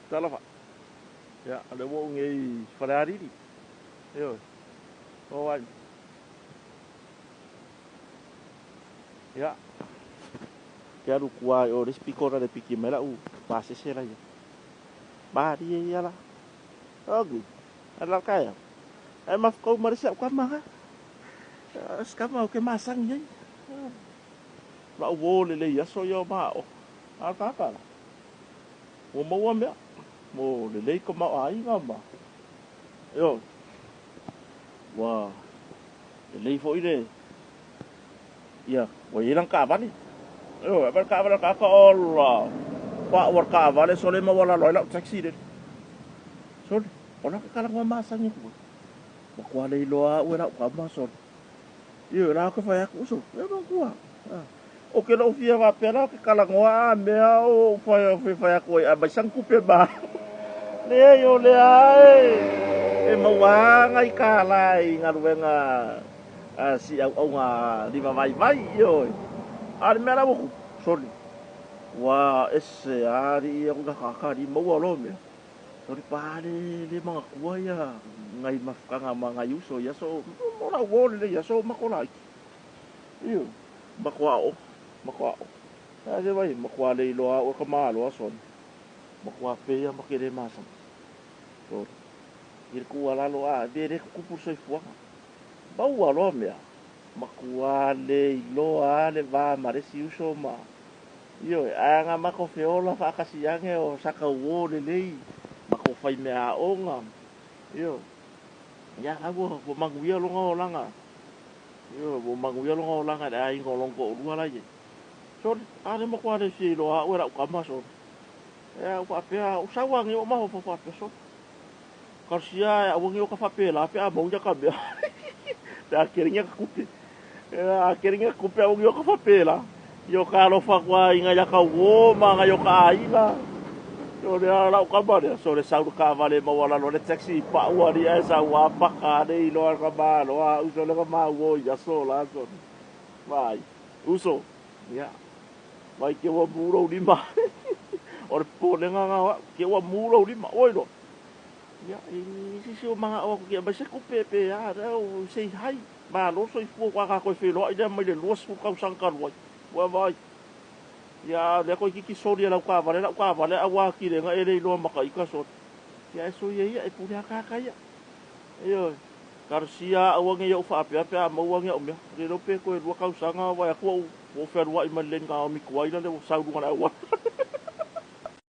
Talofa. Ia, o lea ua ou nei i Falealili. Ioe. O ai. Ia. Ke alu tua i o le isi pito na le piki mai lau pasese la ia. Malie ia la. Ogi. Ala kaya. Ai mafukau ma le isi au kama ha. Se kama o ke masangi ai. Lau uo lelei aso ia o maao. A kaka la. Ua maua mea. Mo lelei tamaoaiga ma. Ioe. Ua lelei foi le ia ua i ai lana taavale. Ioe, aumai le taavale a le tagata ola. Paua le taavale sole maualalo ai lau taxi lele. Sole, o la ke talanoa masani atu ai. Matua le iloa au e lau tama sole. Ioe, la ke fai atu uso, e matua. O ke lou fia faapea la ke talanoa a mea o fai fai fai atu ai aumai sana tupe ma. Leai o lea e maua nai kālā i galuega a si auauna lima vaivai, ioe. A o le mea la ua tupu, sole, ua ese lava alii ia na tagata alii maua loa mea. Sole pa le le manatua ia nai mafutaga ma nai uso i aso mo lau uo lelei aso o matou laiti. Ioe, matou aooga, matou aooga. Ae se vai, matua le iloa au e ka malo sole. Matua pei lava ma te le masani. Sole. I le tuualalo a e le tutupu le soifuaga. Maua loa mea, matua le iloa lava le va ma le isi uso ma. Ioe, ae ana matou feola faatasi ane o saka uo lelei, matou fai mea aoga. Ioe. Ia la ua ua manuia lona olaga. Ioe, ua manuia lona olaga i le aiga o lona toalua la e i ai. Sole, a lea matua le fia iloa au e lau tama sole. Ia ou faapea, ou sau lava nei ou mafaufau faapea, sole. Talosia aua ne i ota faapela pe a maua ni ata mea. Pe a tele ni ata tupe. A tele ni ata tupe aua ne i ota faapela. Ia ota alofa atu lava i nai ata uo ma nai ota aiga. O lea lau tama lea, sole sau le taavale maualalo ai le taxi pau alii ae sau lava paka ane iloa le tamaloa uso lea na maua i aso la sole. Vaai, uso, ia, vai te ua mu lou lima. O le popolega lena o au, te ua mu lou lima, ua iloa. Ia, i se isi o manao atu ke aumai se tupe pe a, lea say hi, malo le soifua aua a toe feiloai lea mai le 20 tausaga talu ai. Ua vaai. Ia, a o lea toeitiiti soli e lau taavale, lau taavale a ua atili ai ona e le iloa ma ta ita soli. Ia ae sui e ia, e pule lava tagata ia. Ioe. Talosia aua ne i ou faapea pe a maua ni au mea. Le iloa pe toe 2 tausaga vaai atu ua ou fealuai ma le Naomi Tuaila lea ua sau i luga o le auala.